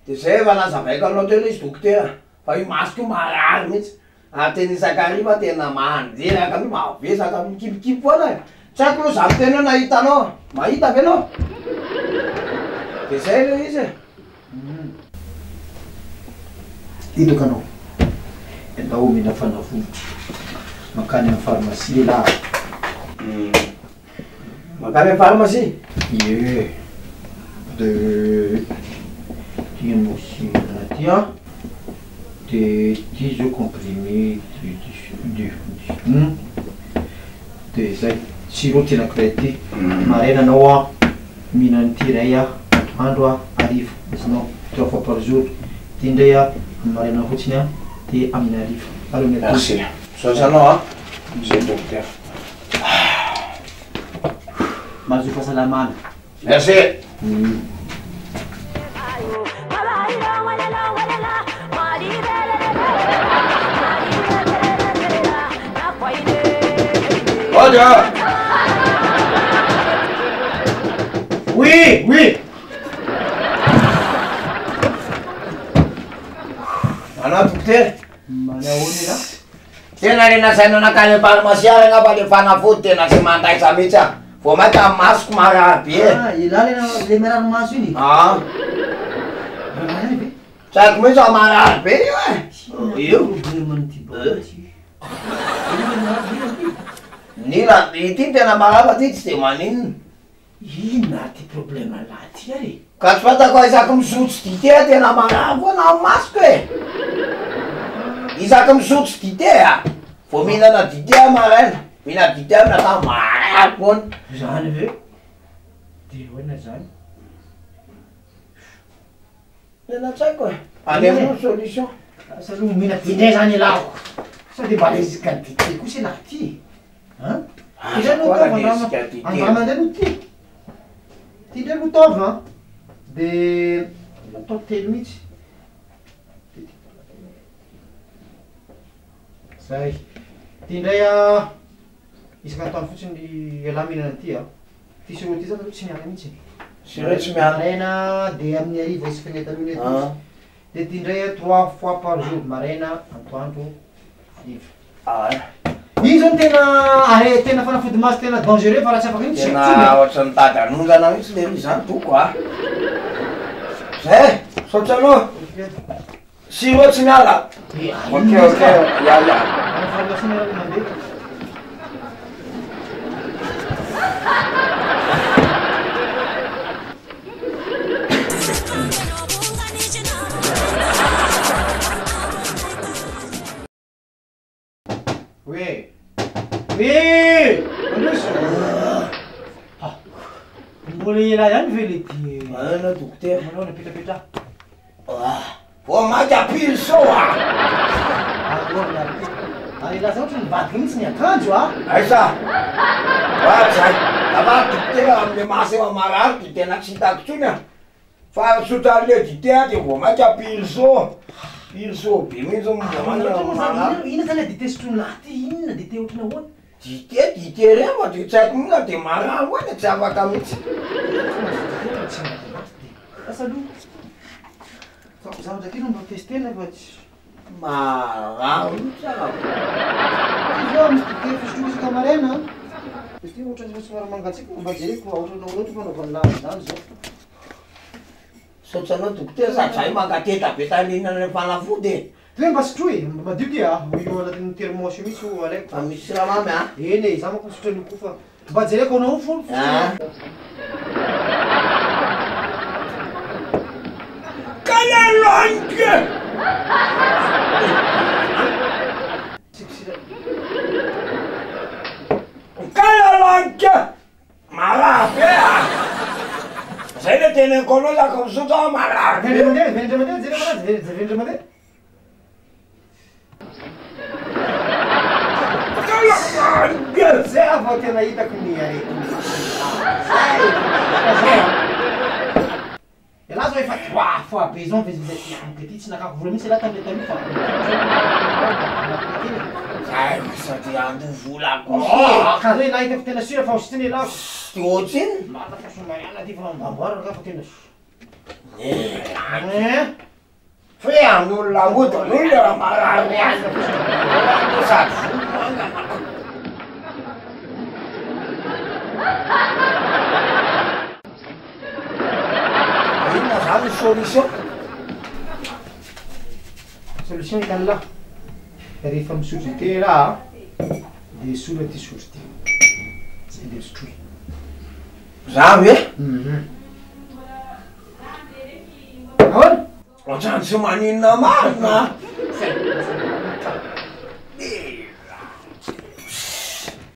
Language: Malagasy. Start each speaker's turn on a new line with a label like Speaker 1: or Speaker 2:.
Speaker 1: De zay efa nazavaiko anao teo le izy dokotera fa io masoko io marary mihitsy ary tena isan-kariva tena mandreraka mihitsy, mavesatra, mikipikipy foana e! Tsy haiko aloha za miteny hoe nahita anao, mahita ve anao? De zay le izy e!
Speaker 2: Hitako anao, ianao omena fanafody, mankany amin'ny pharmacie elah a!
Speaker 1: Mankany amin'ny pharmacie?
Speaker 2: Ie, de ty no asiana ty an, de ty zao comprimé de de de de zay, sirop ty anakiray ty, maraina anao an mihinana an'ity iray an, atoandro an, hariva, azonao, trois fois par jour, ty indray an amin'ny maraina fotsiny an, de amin'ny hariva, ary amin'ny atoandro.
Speaker 1: Merci, misaotra anao an, monsieur docteur.
Speaker 2: Mahazoa fahasalamana.
Speaker 1: Merci. Mody a!
Speaker 2: Oui, oui.
Speaker 1: Manao dokotera?
Speaker 2: Manahoana elah?
Speaker 1: Tena le nasaina nankany am pharmacie ary angamba le fanafody tena tsy mandaitra mihitsy ah. Vao mainka ny masoko marary be e.
Speaker 2: Ah, elah le le marary maso iny?
Speaker 1: Ah.
Speaker 2: Marary ihany ve?
Speaker 1: Tsy haiko mihitsy fa marary be io e.
Speaker 2: Inona problème an'ity baolina ity?
Speaker 1: Ny ila, ity no tena marary fa ity tsy de maninona.
Speaker 2: Inona ary ty problème lahy ty ary e?
Speaker 1: Ka tsy fantako fa isaky misotro dite aho tena marary foana ny masoko e! Isaky misotro dite a! Vao mihinana dite aho maraina, mihinana dite aho miaraka marary foana.
Speaker 2: Zany ve? De ahoana zany?
Speaker 1: Tena tsy haiko e! Any aminao ny solution.
Speaker 2: Asa aloha omena dite indray zany elah ko! Sao de mba resaka dite kosa elah ty e! An? Ty indray aloha
Speaker 1: Aza
Speaker 2: ataovy
Speaker 1: koa
Speaker 2: andrama,
Speaker 1: resaka dite.
Speaker 2: andrama indray aloha ty. Ty indray aloha ataovy an! De atao telo mihitsy. Zay. Ty indray an, isaka atoandro fotsiny ialahy mihinana an'ity an. Ty sirop ty zany aloha tsy miala mihitsy e.
Speaker 1: Sirop tsy miala.
Speaker 2: Maraina de amin'ny hariva isaky ny atoandro izy. De ty indray an, trois fois par jour, maraina, antoandro, hariva. Iny zao no tena are tena fanafody maso tena dangereux fa raha tsy afaka iny tsy
Speaker 1: Tena
Speaker 2: haiko tsony e.
Speaker 1: ohatran'ny mitady hanongana mihitsy lery izany doko a. Zay e, misaotra anao. Sirop tsy miala. Ok ok, ya ya.
Speaker 2: Any pharmacie nareo mandeha. Oui. Oui. Mandroso. Ah. Mbola ela ihany ve le ty?
Speaker 1: Manana dokotera.
Speaker 2: Manao ny petrapetra.
Speaker 1: Ah. Vao mainka pile-so ah.
Speaker 2: Ary lasa ohatry ny nivadika mihitsy ny akanjo ah.
Speaker 1: Aiza? Ah, zay. Ava dokotera amle maso efa marary de tena tsy hitako intsony ah. Fa misotra an'le dite aho de vao mainka pile-so. Pile-so be mihitsy ny
Speaker 2: Inona inona zany le dite sotroin'lah ty? Inona dite ohatry ny ahoana?
Speaker 1: Dite, dite reny fa de tsy haiko mihitsy fa de marary foana tsy afaka mihitsy.
Speaker 2: Lasa aloha. Zavatra kely mba testena fa tsy.
Speaker 1: Marary mihitsy aho.
Speaker 2: Ty zao misy dite fisotroiko isaka maraina an. Izy ty ohatran'ny efa somary mangatsiaka mba jereko fa ohatran'ny ahoana loatra fanaovan'lah an'izany zao.
Speaker 1: Misaotra anao dokotera sady zahay mangateta be tany nihinana fanafody e.
Speaker 2: Ty mba sotroy e, mba madio ty a, io anatin'ny thermos io mihitsy io alaiko.
Speaker 1: Fa misy siramamy a.
Speaker 2: Eny e, za manko misotro an'io koa fa mba jereko anao foana
Speaker 1: Ah. Quelle langue! Quelle langue! Marary be a! Zay le teneniko anao zaka mizotra aho marary be.
Speaker 2: Indray mandeha, indray mandeha, jereo anazy, jereo indray mandeha. Zay aho vao tena hitako ny aretina. Zay, zay an. Elah zao efa trois fois be zao mivezivezy aty amiko aty, tsy nakako vola mihitsy elah tamle taloha fa
Speaker 1: Zay lasa te handoa vola kosa e.
Speaker 2: Ka zay elah hitako tena sur fa ho sitrana elah.
Speaker 1: Tsy ohatrinona?
Speaker 2: Marina fa somary alina aty fa mba amboarina nga fa tena.
Speaker 1: Eh. Fe an'olona mody olona raha marary ihany. Sady volo mangana. Inona zany ny solution?
Speaker 2: Solution hitan'lah, rehefa misotro dite elah de esory aty sotro ty, zay de sotroy.
Speaker 1: Za ve?
Speaker 2: Ahoana?
Speaker 1: Ohatrany tsy maninona marina.